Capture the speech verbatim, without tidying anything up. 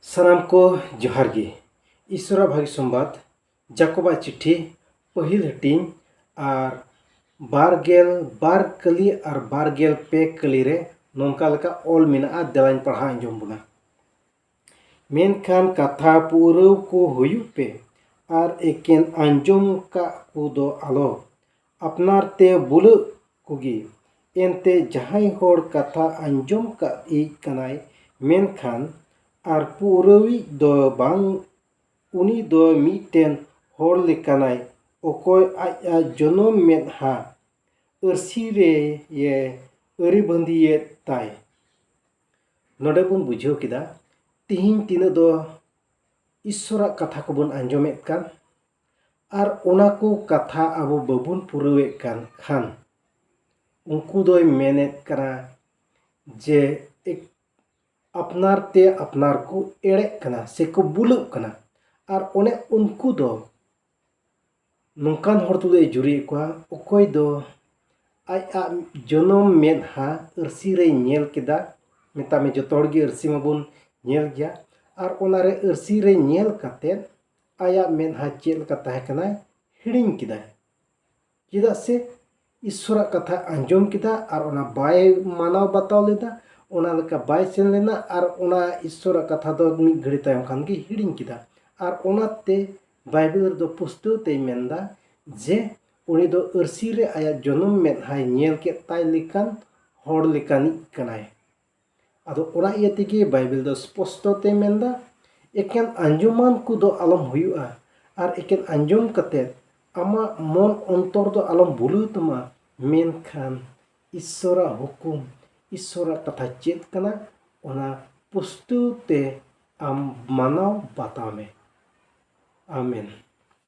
ᱥᱟᱱᱟᱢ ᱠᱚ ᱡᱚᱦᱟᱨ ᱜᱮ᱾ ᱤᱥᱚᱨᱟᱜ ᱵᱷᱟᱹᱜᱤ ᱥᱚᱢᱵᱟᱫ, ᱡᱟᱠᱚᱵᱟᱜ ᱪᱤᱴᱷᱤ, ᱯᱟᱹᱦᱤᱞ ᱦᱟᱹᱴᱤᱧ ᱟᱨ ᱵᱟᱨ ᱜᱮᱞ ᱵᱟᱨ ᱠᱟᱹᱞᱤ ᱟᱨ ᱵᱟᱨ ᱜᱮᱞ ᱯᱮ ᱠᱟᱹᱞᱤ ᱨᱮ ᱱᱚᱝᱠᱟ ᱞᱮᱠᱟ ᱚᱞ ᱢᱮᱱᱟᱜᱼᱟ, ᱫᱮᱞᱟᱧ ᱯᱟᱲᱦᱟᱣ ᱟᱸᱡᱚᱢ ᱵᱚᱱᱟ᱾ ᱢᱮᱱᱠᱷᱟᱱ ᱠᱟᱛᱷᱟ ᱯᱩᱨᱟᱹᱣ ᱠᱚ ᱦᱩᱭᱩᱜ ᱯᱮ ᱟᱨ ᱮᱠᱮᱱ ᱟᱸᱡᱚᱢ ᱠᱟᱜ ᱠᱚ ᱫᱚ ᱟᱞᱚ, ᱟᱯᱱᱟᱨ ᱛᱮ ᱵᱩᱞᱟᱹᱜ ᱠᱚᱜᱮ᱾ ᱮᱱᱛᱮ ᱡᱟᱦᱟᱸᱭ ᱦᱚᱲ ᱠᱟᱛᱷᱟ ᱟᱸᱡᱚᱢ ᱠᱟᱜ ᱤᱡ ᱠᱟᱱᱟᱭ, ᱢᱮᱱᱠᱷᱟᱱ ᱟᱨ ᱯᱩᱨᱟᱹᱣᱤᱡ ᱫᱚ ᱵᱟᱝ, ᱩᱱᱤ ᱫᱚ ᱢᱤᱫᱴᱮᱱ ᱦᱚᱲ ᱞᱮᱠᱟᱱᱟᱭ, ᱚᱠᱚᱭ ᱟᱡᱟᱜ ᱡᱚᱱᱚᱢ ᱢᱮᱫᱦᱟ ᱟᱹᱨᱥᱤ ᱨᱮᱭᱮ ᱟᱹᱨᱤᱵᱟᱸᱫᱤᱭᱮᱫ ᱛᱟᱭ᱾ ᱱᱚᱰᱮ ᱵᱚᱱ ᱵᱩᱡᱷᱟᱹᱣ ᱠᱮᱫᱟ, ᱛᱤᱦᱤᱧ ᱛᱤᱱᱟᱹᱜ ᱫᱚ ᱤᱥᱚᱨᱟᱜ ᱠᱟᱛᱷᱟ ᱠᱚᱵᱚᱱ ᱟᱸᱡᱚᱢᱮᱫ ᱠᱟᱱ, ᱟᱨ ᱚᱱᱟ ᱠᱚ ᱠᱟᱛᱷᱟ ᱟᱵᱚ ᱵᱟᱵᱚᱱ ᱯᱩᱨᱟᱹᱣᱮᱫ ᱠᱟᱱ ᱠᱷᱟᱱ, ᱩᱱᱠᱩ ᱫᱚᱭ ᱢᱮᱱᱮᱫ ᱠᱟᱱᱟ ᱡᱮ ᱮᱠ-, ᱟᱯᱱᱟᱨ ᱛᱮ ᱟᱯᱱᱟᱨ ᱠᱚ ᱮᱲᱮᱜ ᱠᱟᱱᱟ ᱥᱮ ᱠᱚ ᱵᱩᱞᱟᱹᱜ ᱠᱟᱱᱟ᱾ ᱟᱨ ᱚᱱᱮ ᱩᱱᱠᱩ ᱫᱚ ᱱᱚᱝᱠᱟᱱ ᱦᱚᱲ ᱛᱩᱞᱩᱡ ᱮ ᱡᱩᱨᱤᱭᱮᱫ ᱠᱚᱣᱟ, ᱚᱠᱚᱭ ᱫᱚ ᱟᱡᱟᱜ ᱡᱚᱱᱚᱢ ᱢᱮᱫᱦᱟ ᱟᱹᱨᱥᱤ ᱨᱮᱭ ᱧᱮᱞ ᱠᱮᱫᱟ᱾ ᱢᱮᱛᱟᱜ ᱢᱮ, ᱡᱚᱛᱚ ᱦᱚᱲ ᱜᱮ ᱟᱹᱨᱥᱤ ᱢᱟᱵᱚᱱ ᱧᱮᱞ ᱜᱮᱭᱟ᱾ ᱟᱨ ᱚᱱᱟᱨᱮ ᱟᱹᱨᱥᱤ ᱨᱮ ᱧᱮᱞ ᱠᱟᱛᱮᱫ ᱟᱭᱟᱜ ᱢᱮᱫᱦᱟ ᱪᱮᱫ ᱞᱮᱠᱟ ᱛᱟᱦᱮᱸ ᱠᱟᱱᱟᱭ, ᱦᱤᱲᱤᱧ ᱠᱮᱫᱟᱭ᱾ ᱪᱮᱫᱟᱜ ᱥᱮ ᱤᱥᱚᱨᱟᱜ ᱠᱟᱛᱷᱟ ᱟᱸᱡᱚᱢ ᱠᱮᱫᱟ ᱟᱨ ᱚᱱᱟ ᱵᱟᱭ ᱢᱟᱱᱟᱣ ᱵᱟᱛᱟᱣ ᱞᱮᱫᱟ, ᱚᱱᱟ ᱞᱮᱠᱟ ᱵᱟᱭ ᱥᱮᱱ ᱞᱮᱱᱟ ᱟᱨ ᱚᱱᱟ ᱤᱥᱚᱨᱟᱜ ᱠᱟᱛᱷᱟ ᱫᱚ ᱢᱤᱫ ᱜᱷᱟᱹᱲᱤ ᱛᱟᱭᱚᱢ ᱠᱷᱟᱱ ᱜᱮ ᱦᱤᱲᱤᱧ ᱠᱮᱫᱟ᱾ ᱟᱨ ᱚᱱᱟᱛᱮ ᱵᱟᱭᱵᱮᱞ ᱨᱮᱫᱚ ᱯᱩᱥᱴᱟᱹᱣ ᱛᱮᱭ ᱢᱮᱱᱫᱟ ᱡᱮ ᱩᱱᱤ ᱫᱚ ᱟᱹᱨᱥᱤ ᱨᱮ ᱟᱭᱟᱜ ᱡᱚᱱᱚᱢ ᱢᱮᱫᱦᱟᱭ ᱧᱮᱞ ᱠᱮᱫ ᱛᱟᱭ ᱞᱮᱠᱟᱱ ᱦᱚᱲ ᱞᱮᱠᱟᱱᱤᱡ ᱠᱟᱱᱟᱭ᱾ ᱟᱫᱚ ᱚᱱᱟ ᱤᱭᱟᱹ ᱛᱮᱜᱮ ᱵᱟᱭᱵᱮᱞ ᱫᱚ ᱥᱯᱚᱥᱴᱚ ᱛᱮ ᱢᱮᱱᱫᱟ, ᱮᱠᱮᱱ ᱟᱸᱡᱚᱢᱟᱱ ᱠᱚᱫᱚ ᱟᱞᱚᱢ ᱦᱩᱭᱩᱜᱼᱟ, ᱟᱨ ᱮᱠᱮᱱ ᱟᱸᱡᱚᱢ ᱠᱟᱛᱮᱫ ᱟᱢᱟᱜ ᱢᱚᱱ ᱚᱱᱛᱚᱨ ᱫᱚ ᱟᱞᱚᱢ ᱵᱩᱞᱟᱹᱣ ᱛᱟᱢᱟ, ᱢᱮᱱᱠᱷᱟᱱ ᱤᱥᱚᱨᱟᱜ ᱦᱩᱠᱩᱢ, ᱤᱥᱚᱨᱟᱜ ᱠᱟᱛᱷᱟ ᱪᱮᱫ ᱠᱟᱱᱟ, ᱚᱱᱟ ᱯᱩᱥᱴᱟᱹᱣ ᱛᱮ ᱟᱢ ᱢᱟᱱᱟᱣ ᱵᱟᱛᱟᱣ ᱢᱮ᱾ ᱟᱢᱮᱱ᱾